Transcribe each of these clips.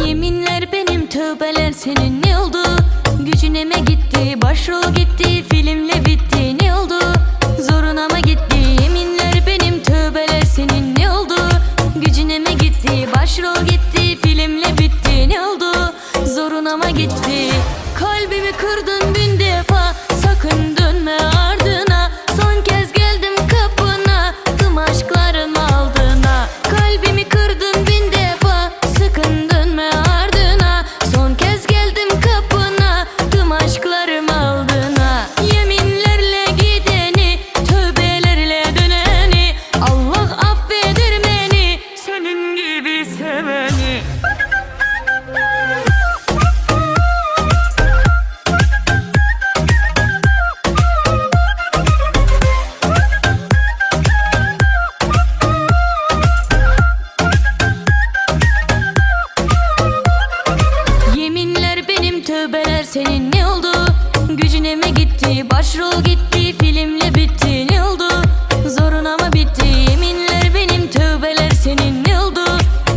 Yeminler benim tövbeler senin ne oldu? Gücüne mi gitti başrol gitti filmle bitti ne oldu? Zoruna mı gitti yeminler benim tövbeler senin ne oldu? Gücüne mi gitti başrol gitti filmle bitti ne oldu? Zoruna mı gitti? Kalbimi kırdın bin defa sakın dönme ardına Son kez geldim kapına tüm aşkların aldına Kalbimi kırdın bin defa sakın dönme ardına Son kez geldim kapına tüm aşklarım aldına Yeminlerle gideni tövbelerle döneni Allah affeder beni Senin gibi seveni. Yeminler benim tövbeler senin ne oldu? Gücüne mi gitti? Başrol gitti filmle bitti ne oldu? Zoruna mı bitti? Yeminler benim tövbeler senin ne oldu?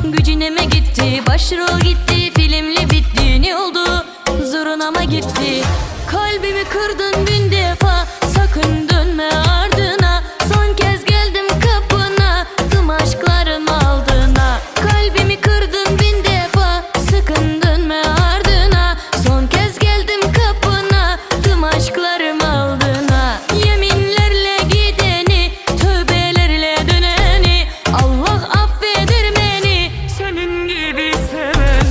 Gücüne mi gitti? Başrol gitti filmle bitti ne oldu? Zoruna mı gitti? Kalbimi kırdın bin defa sakın dönme ardına Son kez geldim kapına tüm aşklarım aldına Kalbimi kırdın bin defa sakın dönme ardına Son kez geldim kapına tüm aşklarım aldına Yeminlerle gideni tövbelerle döneni Allah affeder beni Senin gibi seveni.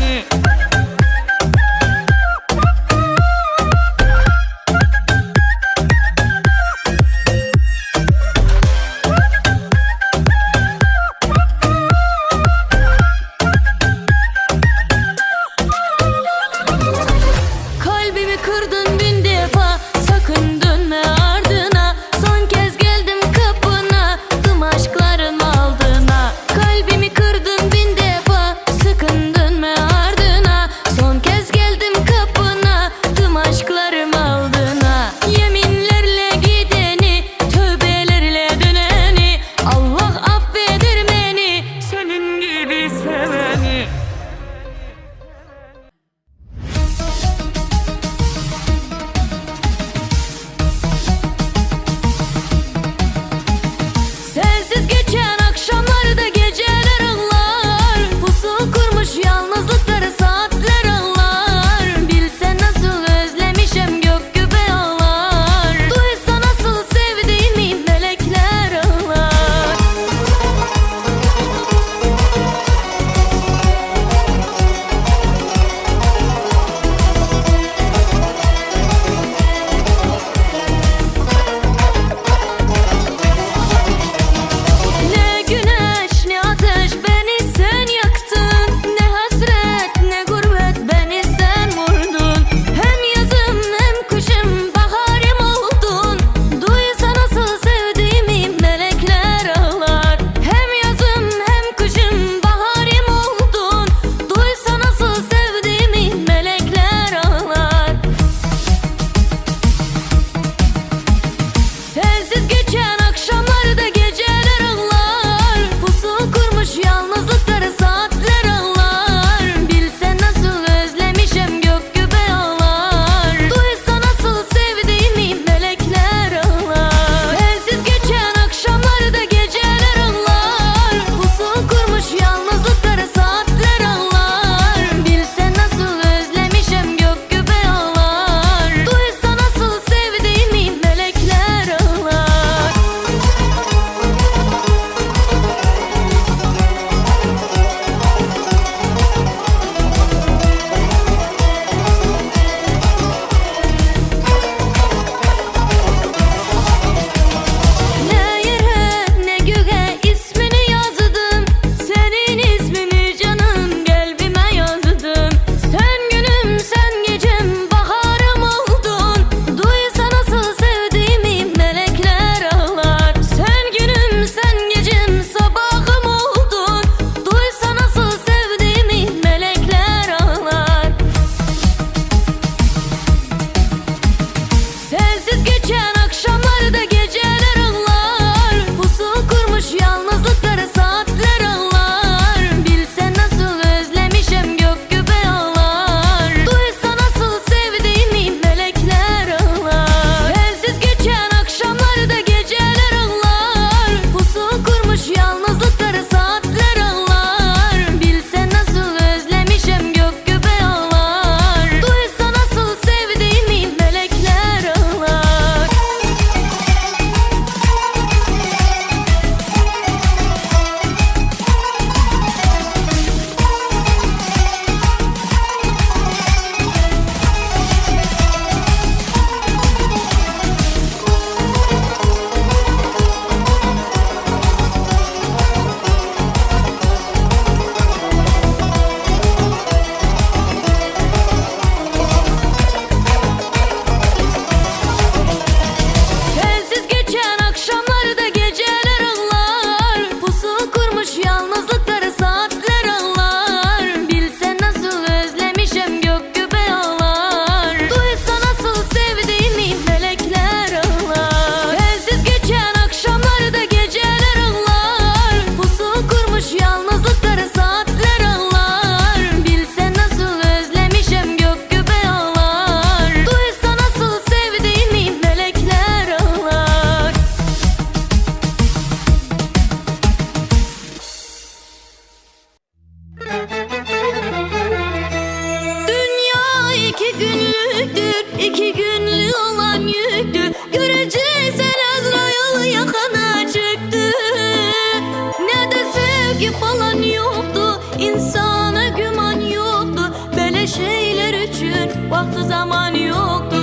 sevgi falan yoktu, insana güman yoktu. Böyle şeyler için vakti zaman yoktu.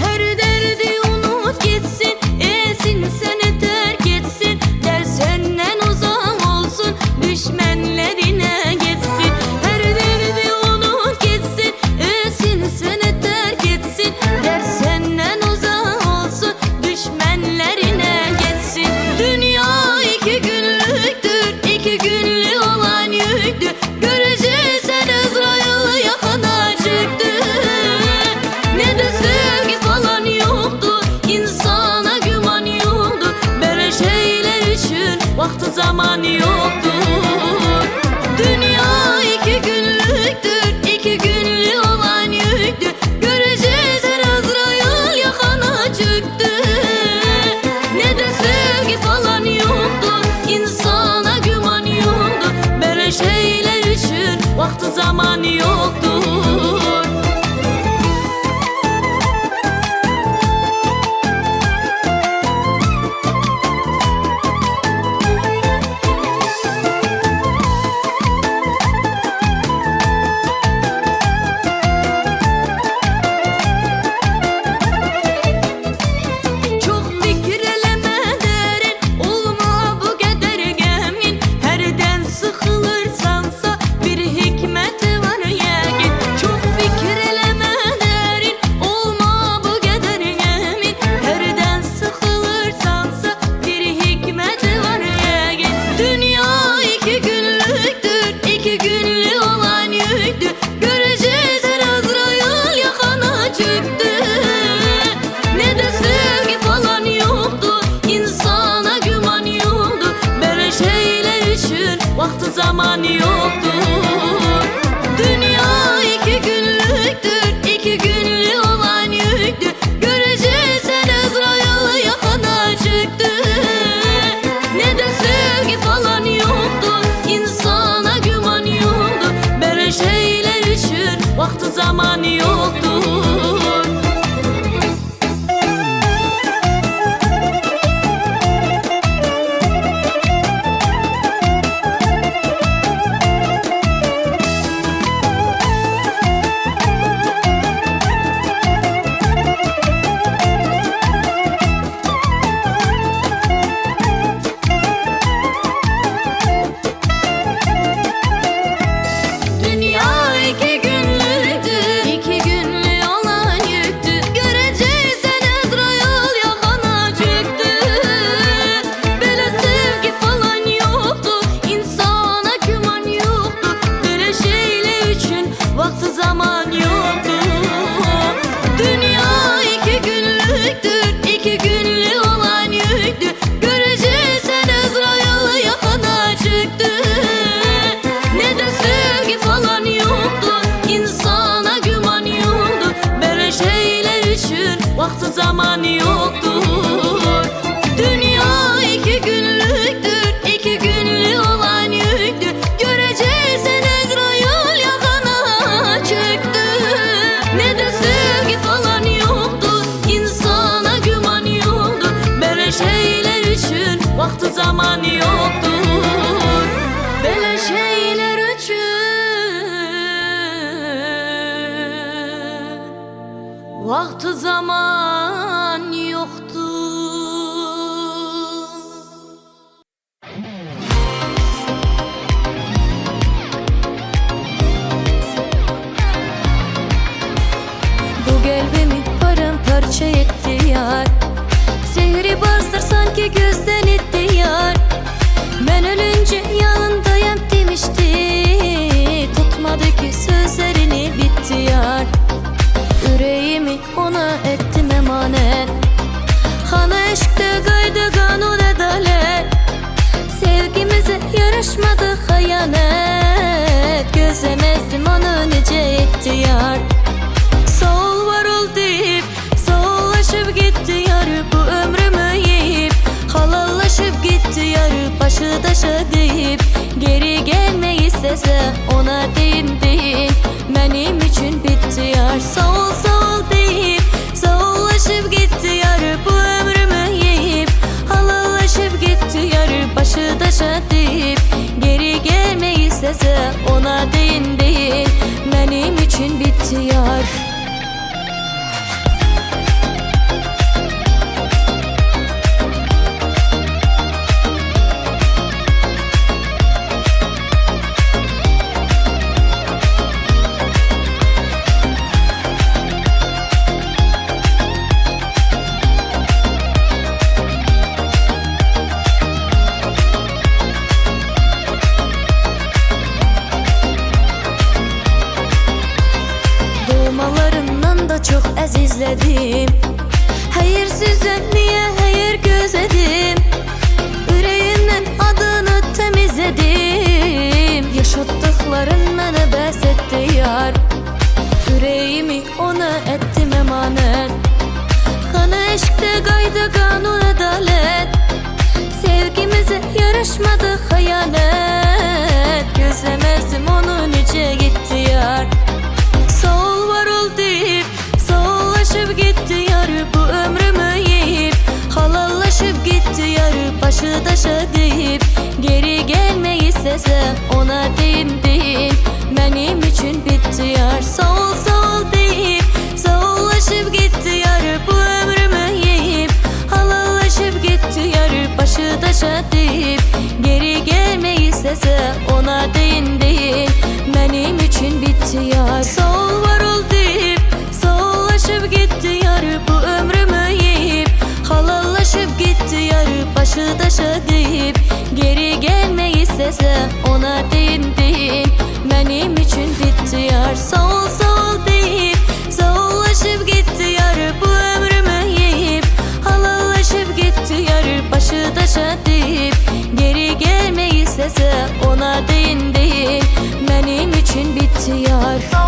Her derdi unut gitsin, esin seni terk etsin. Der senden uzak olsun, düşmenlerine gitsin. Her derdi unut gitsin, esin seni terk etsin. Der senden uzak olsun, düşmenlerine gitsin. Dünya iki günlüktür, iki günlük olan yüktür. Göreceksen Ezrail yakana çıktı. Ne de sevgi falan yoktu, insana güman yoktu. Böyle şeyler için vakti zaman yoktu. Dünya iki günlüktür, iki günlük olan yüktür. Göreceğiz her Azrail yakana çıktı. Ne de sevgi falan yoktu, insana güman yoktu. Böyle şeyler için vakti zaman yoktur. Çok fikir eleme derin, olma bu kadar gemgin. Herden sıkılırsansa bir hikmeti var yəqin. Çok fikir eleme derin, olma bu kadar gemgin. Herden sıkılırsansa bir hikmeti var yəqin. Dünya iki günlüktür, iki günlük olan yüktür. Göreceğiz her Azrail yakana çıktı. Ne de sevgi falan yoktu, insana güman yoktu. Böyle şeyler için vakti zaman yoktu. Dünya iki günlüktür, iki günlük olan yüktür. Göreceksen Ezrail yakana çıktı. Ne de sevgi falan yoktu, insana güman yoktu. Böyle şeyler için vakti zaman yoktur. Dünya iki günlüktü, iki günlük olan yüktü. Göreceksen Ezrail yakana çöktü. Böyle sevgi falan yoktu, insana güman yoktu. Böyle şeyler için vakti zaman yoktu. Dünya iki günlüktür, iki günlük olan yüktü. Göreceksen Ezrail yakana çıktı. Ne de sevgi falan yoktu, insana güman yoktu. Böyle şeyler için vakti zaman yoktur. Dünya iki günlüktür, iki günlük olan yüktür. Göreceksen Ezrail yakana çıktı. Ne de sevgi falan yoktu, insana güman yoktu. Böyle şeyler için vakti zaman yoktur. Böyle şeyler için vakti zaman yoktur. Bu kalbimi paramparça etti yar. Sihirbazlar sanki gözden etti yar. Ben ölünce yanındayım demişti. Tutmadı ki sözlerini bitti yar. Yüreğimi ona ettim emanet. Hana eşkte kaydı kanun adalet. Sevgimize yaraşmadı hayanet. Gözlemezdim onu nice etti yar. Sağ ol var ol deyip sağollaşıp gitti yar. Bu ömrümü yiyip halallaşıp gitti yar. Başı taşa deyip geri gelmeyi istese ona deyin deyin. Benim için üçün bitti yar. Sağ ol sağ ol deyip Sağollaşıp gitti yar. Bu ömrümü yiyip Halallaşıp gitti yar. Başı daşa deyip Geri gelmeyi istese ona deyin deyin. Benim için bitti yar. Doğmalarından da çok azizledim. Hayırsızdan niye hayır gözledim? Yüreğimden adını temizledim. Yaşattıkların bana bes etti yar. Yüreğimi ona ettim emanet. Kanı eşkte kaydı kanun adalet. Sevgimize yaraşmadı hayalet. Gözlemezdim onu nice gitti yar. Sağ ol var ol deyip Sağollaşıp gitti yar. Bu ömrümü yiyip Halallaşıp gitti yar. Başı daşa deyip Geri gelmeyi istese ona deyin deyin. Benim için bitti yar. Sağ ol sağ ol deyip Sağollaşıp gitti yar. Bu ömrümü yiyip Halallaşıp gitti yar. Başı daşa deyip Geri gelmeyi istese ona deyin deyin. Benim için bitti yar. Sağ ol var ol deyip Sağollaşıp gitti yar. Bu ömrümü yiyip Halallaşıp gitti yar. Başı daşa deyip Geri gelmeyi istese ona deyin deyin. Benim için bitti yar. Sağ ol sağ ol deyip Sağollaşıp gitti yar. Bu ömrümü yiyip Halallaşıp gitti yar. Başı daşa deyip Geri gelmeyi istese ona deyin deyin. Benim için bitti yar.